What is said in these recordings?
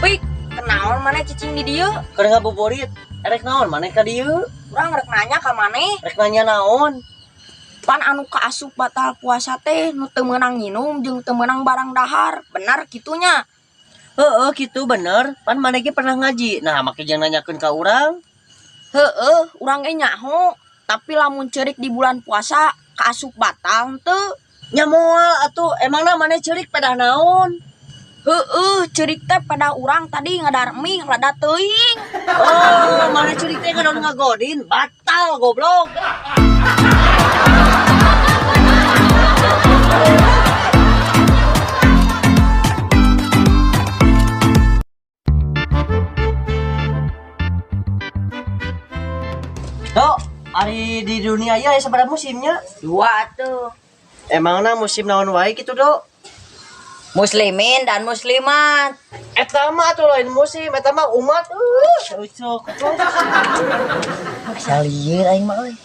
Pik, kenaon maneh cicing di dieu? Keur ngabuburit, erek naon maneh ka dieu? Urang rek nanya ka maneh. Rek nanya naon? Pan anu kaasup batal puasa teh nu teu meunang nginum jeung teu meunang barang dahar. Benar kitunya? Heeh, kitu bener. Pan maneh ge pernah ngaji. Nah, make jeung nanyakeun ka urang. Heeh, urang ge nyaho. Tapi lamun ceurik di bulan puasa kaasup batal henteu? Nya moal atuh, emangna maneh ceurik pedah naon? Heeh, ceurik teh pada urang tadi ngadar mie rada teuing. Oh, maneh ceurik teh ngadon ngagodin, batal goblok. Dok, ari di dunia ieu aya sabaraha musimnya? Dua tuh. Emangna musim naon wae kitu, Dok? Muslimin dan muslimat. Eta mah atuh lain musim, eta mah umat. Cocok. Asa lieur aing mah euy.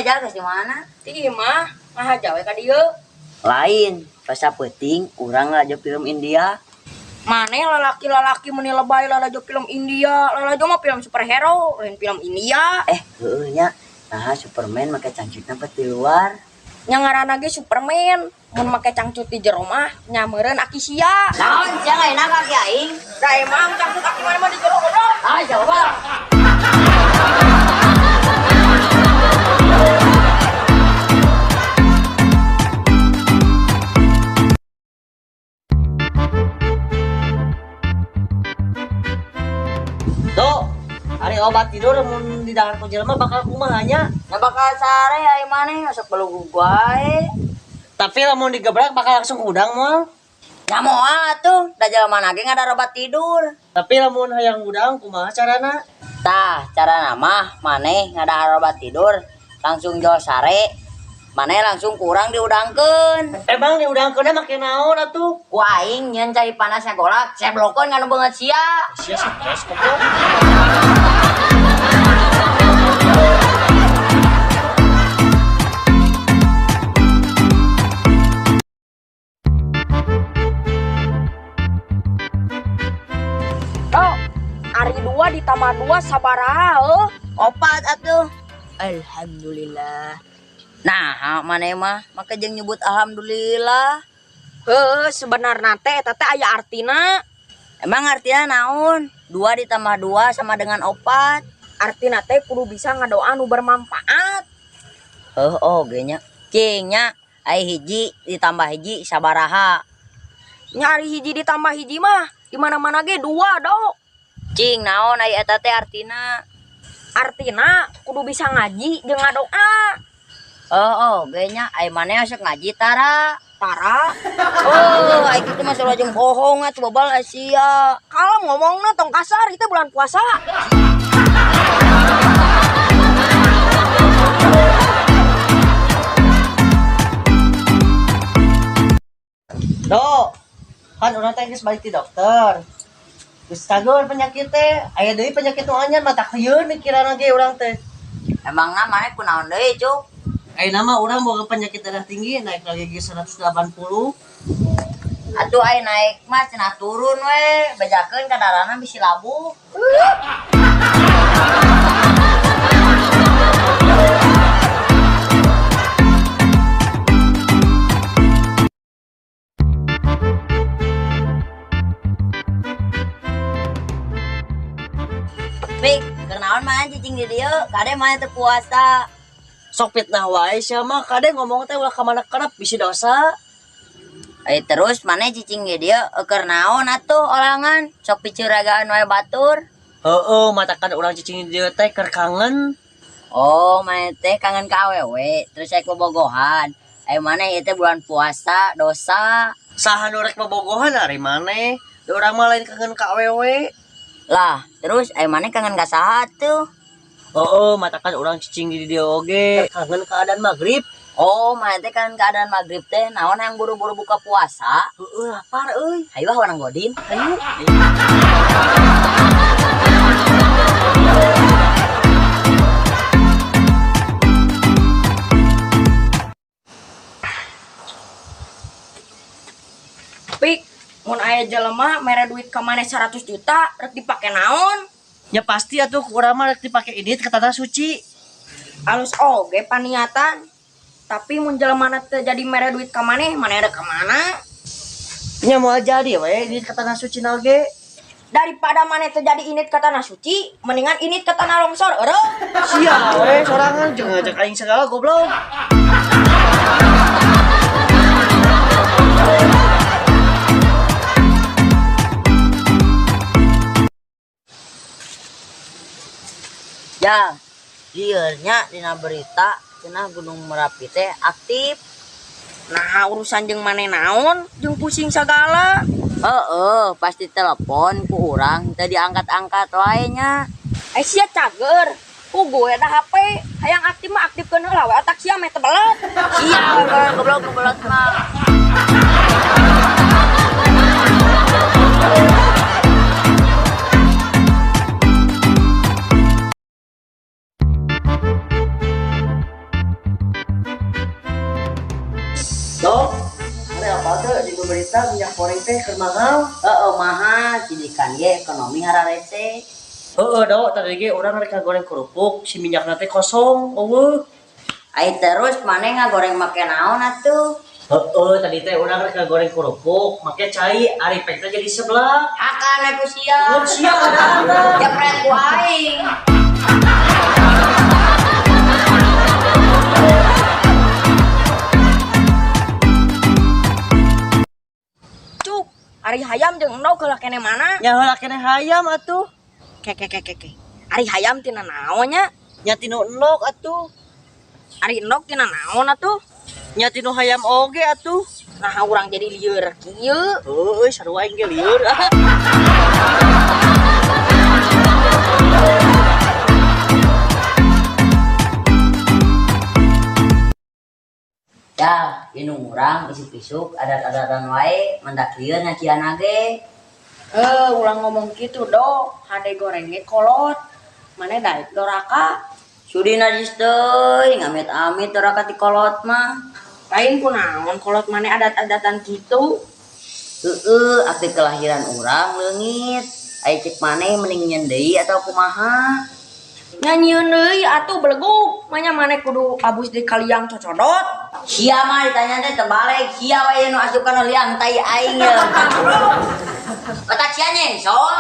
Jalan di mana? Ti mah ngahaja we ka dieu. Lain, pas peuting urang lalajo film India. Maneh lalaki-lalaki meni lebay lalajo film India, lalajo mah film superhero, lain film India. Heueuh nya. Nah, Superman make cangcutna pe di luar. Nya ngaranna ge Superman, mun make cangcut di jero mah nya meureun aki sia. Naon sia ngaena ka aki aing? Da emang cangcut aki maneh mah di jero goblok. Ah, coba. Dok, ari obat tidur mun di dahar ku jelema bakal kumaha nya? Nya bakal sare ai maneh sok belugug wae. Tapi lamun digebrak bakal langsung hudang moal. Nya moal atuh, da jelema ge ngadar obat tidur. Tapi lamun hayang hudang kumaha carana? Tah, carana mah maneh ngadahar obat tidur langsung jol sare. Maneh langsung kurang diudangkeun. Emang diudangkeunna make naon atuh? Ku aing nyeun cai panasnya golak, seblokeun nganu beungeut sia. Sia stres goblok. Dok, ari 2 ditambah 2 sabaraha heuh? Opat atuh. Alhamdulillah. Nah, maneh mah make jeung nyebut alhamdulillah. Heuh, sebenarna teh eta teh aya artina. Emang artina naon? 2 ditambah 2 sama dengan 4. Artina teh kudu bisa ngadoa nu bermanfaat. Heuh, oge nya. Cing nya, ai hiji ditambah hiji sabaraha? Nya ari hiji ditambah hiji mah di mana-mana ge 2, Dok. Cing naon ai eta teh artina? Artina kudu bisa ngaji jeung ngadoa. Oh, oge nya, ai maneh sok ngaji tara? Tara. Oh, ai kitu mah sarua jeung bohong atuh babal sia. Kalau ngomongna tong kasar, itu bulan puasa. Dok, kan urang teh geus balik ti dokter. Geus cager penyakit teh, aya deui penyakit nu anyar mah tak lieun mikiranna ge urang teh. Emangna maneh kunaon deui, Cuk? Ayeuna mah urang boga penyakit darah tinggi naik lagi ge 180. Atuh aya naik mah cenah turun we, bejakeun ka darahna bisi labuh. Pik, kenaon mah cicing di dieu, kade mah teu puasa. Sok fitnah wae sia mah, kade ngomong teh ulah ka mana kerep bisi dosa. Terus maneh cicing di dieu keur naon atuh olangan, sok picuragaan wae batur. Heeh, matakan urang cicing di dieu teh keur kangen. Oh, maneh teh kangen ka awewe, terus aya bobogohan. Maneh ieu teh bulan puasa, dosa. Saha nu rek bobogohan ari maneh? Da urang mah lain kangen ka awewe. Lah, terus aya maneh kangen ka saha tuh? Heeh, matakan urang cicing di dieu oge. Kangen keadaan maghrib. Oh, maneh teh kan keadaan maghrib teh naon yang buru-buru buka puasa? Heeh, lapar euy. Hayu ah urang godin. Ayo. Pik, mun aya jelema mere duit ka maneh 100 juta rek dipake naon? Ya pasti atuh ku urang mah rek dipake indit ke tanah suci. Alus oge paniatan. Tapi mun jelemana teu jadi mere duit ka maneh, maneh rek ka mana? Nya moal jadi we indit ke tanah suci na oge. Daripada maneh teu jadi indit ka tanah suci, mendingan indit ka tanah longsor, eureun. Sia we sorangan jeung ngajak aing segala goblok. Ya, liurnya dina berita cenah Gunung Merapi teh aktif. Nah, urusan jeung maneh naon? Jeung pusing sagala. Heeh, pasti telepon ku urang teu diangkat-angkat wae nya. Eh sia cager. Ku gue ada HP, hayang aktif mah aktifkeun heula we otak sia meh tebelet. Sia we goblok goblok mah. Dok, ada apa tuh di berita minyak goreng teh keur mahal? Heeh, mahal cidikan ge ekonomi hararese. Heeh, Dok, tadi ge urang rek ngagoreng kerupuk, si minyakna teh kosong, eueuh. Ai terus maneh ngagoreng make naon atuh? Heeh, tadi teh urang rek ngagoreng kerupuk, make cai, ari pek teh jadi sebelah. Hakan ku sia. Mun sia kadang. Jepret ku aing. Cuk, ari hayam jeung endog heula kene mana? Nya heula keneh hayam atuh. Ke ke ke ke ke. Ari hayam tina naon nya? Nya tinu endog atuh. Ari endog tina naon atuh? Nya tinu hayam oge atuh. Nah, urang jadi lieur kieu. Heueuh, sarua aing ge lieur. Ya, indung urang isuk-isuk adat-adatan wae mendak lieur nyacian ge. Eh, ulang ngomong gitu do, hade goreng ge kolot. Mane daek doraka. Sudi najis teuing, amit-amit doraka ti kolot mah. Lain kunaon kolot mane adat-adatan kitu. Heeh, akte kelahiran urang leungit. Ai cek maneh mending nyeun deui atau kumaha? Nyanyieun deui atuh belegug. Manya mane kudu abus di kaliang cocodot. Sia mah ditanya teh terbalik, sia wae nu asup kana liang tai aing ye. Otak sia nyengsol.